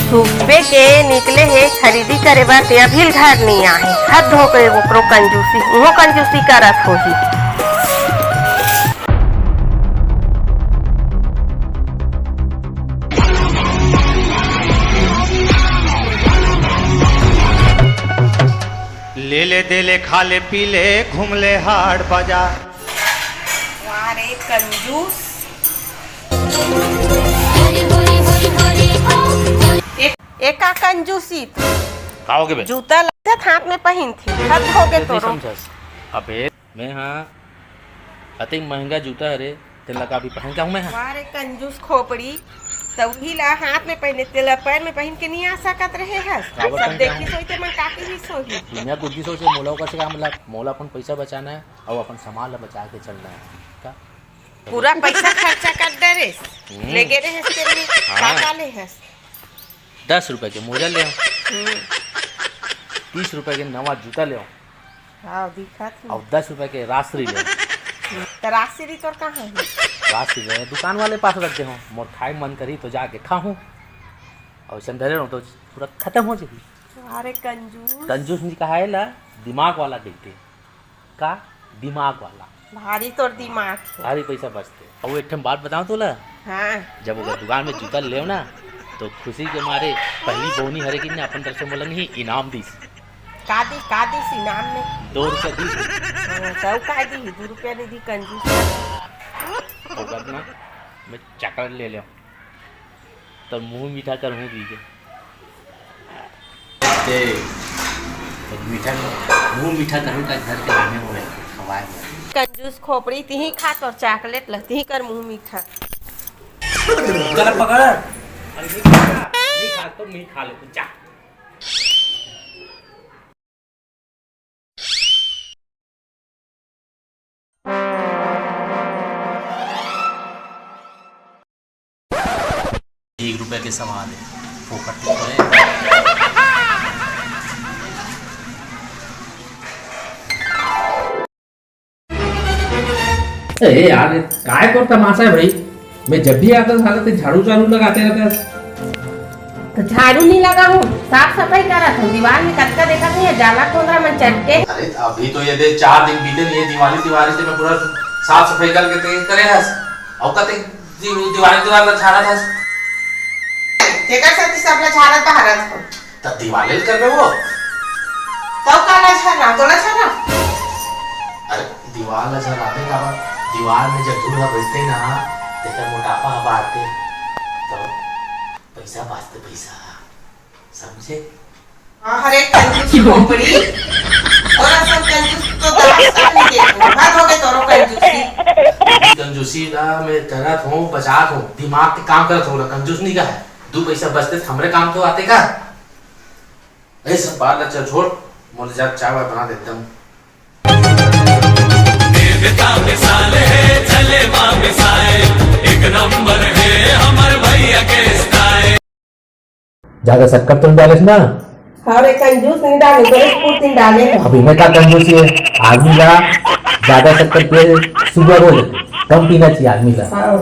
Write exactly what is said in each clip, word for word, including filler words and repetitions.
सुबह के निकले हे खरीदी करे बर, ते अभी घर नहीं आए। हद हो गए ओकरो कंजूसी, उहो कंजूसी करत होही। ले ले, दे ले, खा ले, पी ले, घूम ले हाट बाजार। वाह रे कंजूस। एक, एका कंजूसी। का हो गे बे? जूता लाथे, हाथ में पहिनथे। हद हो गे तोरो। अबे मैं, हाँ, अतिक महंगा जूता हरे, तेला का अभी पहन के आहूँ मैं, हाँ? वाह रे कंजूस खोपड़ी, त उही ला हाथ में पहिने, तेला पैर में पहिन के नहीं आ सकत रहे हस। सब देखिस होही ते मन का कहिस होही। दुनिया कुछ भी सोचे, मोला ओकर से का मतलब? मोला अपन पैसा बचाना है और अपन सामान ला बचा के चलना है। का? पूरा पैसा खर्चा कर डरेस, हम्म। ले गे रहेस तेल में, हाँ। का का ले हस? दस रुपए के मोजा ले आऊं, हम्म। तीस रुपए के नवा जूता ले आऊं, हाँ, दिखत हे। और दस रुपए के राजश्री ले आऊं। त राजश्री तोर कहाँ हे? राजश्री ले दुकान वाले पास रख दे हूँ, मोर खाए मन करी तो जाके खाहूँ, और अइसन धरे रहूं तो पूरा खत्म हो जाही। अरे कंजूस। कंजूस नहीं कहा है ला, दिमाग वाला देखते। का? दिमाग वाला। भारी तोर दिमाग हे। भारी पैसा बचते। अउ एक ठन बात बताऊं तोला? हाँ। जब ओकर दुकान में जूता लेव ना, तो खुशी के मारे पहली बोनी हरे कि ना अपन तरफ से मोला नहीं इनाम दीस। का दी, का दीस इनाम में? दो रुपया दीस। हाँ, तो का दी, दो रुपया दे दी कंजूस। ओकर ना, मैं चॉकलेट ले लेव। तो मुंह मीठा करहूँ पी के। ते, तो मीठा, मुंह मीठा करहूँ का घर के लाने मोरे, खवाए मोरे। कंजूस खोपड़ी, तिही खा तोर चॉकलेट ल, तिही कर मुंह मीठा। चल पकड़। अरे नहीं खा, नहीं खा तो नहीं खा ले, तू जा। एक रुपया के सवाल है, फोकट के थोड़े। ए यार, काय तोर तमाशा है भाई? मैं जब भी आता साला ते झाड़ू चाड़ू लगाते रहता है। तो झाड़ू नहीं लगाहूँ, साफ सफाई करत हूँ। दीवार में कतका देखत नहीं है, जाला खोंदरा मन चटके। अरे अभी तो ये दे चार दिन बीते नहीं है, दिवाली, दिवाली से मैं पूरा साफ सफाई करके ते करे हस। अउ कते दि-, दिवाली, दिवाली ला झाड़त हस। तेकर सेती सब ला झाड़त बहारत हूँ। त दिवाले ल करबे वो। तब काला झरना, तोला झरना? अरे, दीवाल ल झरनाबे काबर? दीवाल में जब धूल ह बजथे ना, तेकर मोटापा ह बाढ़थे। तो पैसा बाचथे, पैसा। समझे? हाँ, हरे कंजूस खोपड़ी। और असल कंजूस तो दास का नहीं देखो। हद हो गए तोरो कंजूसी। कंजूसी ला मैं करत हूँ, बचात हूँ। दिमाग के काम करत हूँ, कंजूस नहीं का है। दू पैसा बचते त हमरे काम तो आते का? ए सब बात ला चल छोड़, मोर जा चाय वाय बना देता हूँ। देवता मिसाल है, जलेवा मिसाइल, एक नंबर है हमर भैया के स्टाइल। ज्यादा शक्कर तो नहीं डाले ना? हाँ रे, कंजूस नहीं डाले, बड़े कुछ नहीं डाले हैं। अब इन्हें का कंजूसी है, आदमी का ज्यादा शक्कर पिए शुगर हो जाए, कम पीना चाहिए आदमी का। हाँ।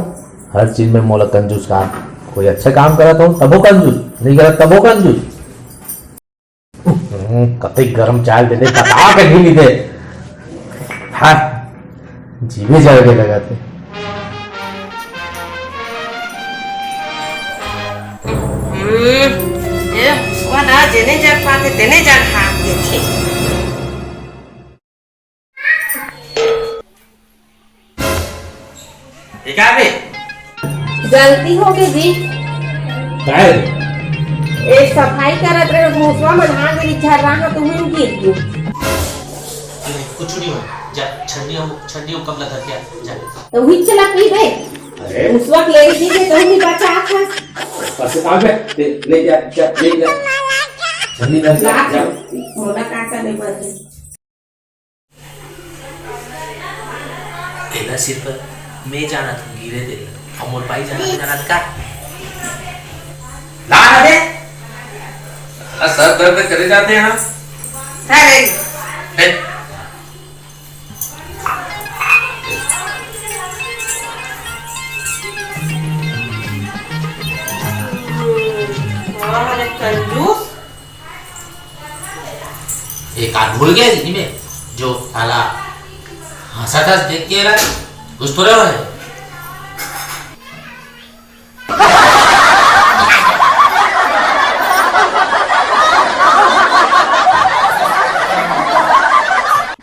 हर चीज में मोला कंजूस का, कोई अच्छा काम करत हो तबो कंजूस, नहीं करत तबो कंजूस। हम्म, कतई गरम चाय दे दे, पका के भी नहीं दे। हाँ, जीवे जल के लगा थे। हम्म, ये हुआ ना, जेने जग पाते, तेने जग हाथ देखे। ये का बे? गलती हो गई जी। काय? ए, सफाई करत रहे, भूसवा मन आ गई, झर्रा हा, तो हम गिर गए। अरे, कुछ नहीं हो। जा, छन्नी हम, छन्नी हम कम लगा क्या? जा। तो वही चला पी बे। अरे। भूसवा के ले जी के, तो हम ही बचा था। बस आ बे, ले, ले जा, जा, ले जा। छन्नी ला, जा, ला। जा। मोला का करे बस। तेला सिर्फ मैं जानत हूँ, गिरे तेला। अउ मोर भाई जानत, जानत का? ला ना बे। साला सर दर्द करे जाते हैं। अरे। ए। कंजूस। एक बात भूल गया जी मैं, जो साला हंसा था देख के रहा, कुछ तो रहा है।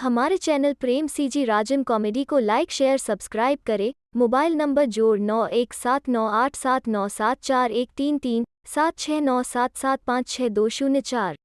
हमारे चैनल प्रेम सीजी राजन कॉमेडी को लाइक, शेयर, सब्सक्राइब करें। मोबाइल नंबर जोड़ नौ एक सात नौ आठ सात नौ सात चार एक तीन तीन, सात छः नौ सात सात पाँच छः दो शून्य चार।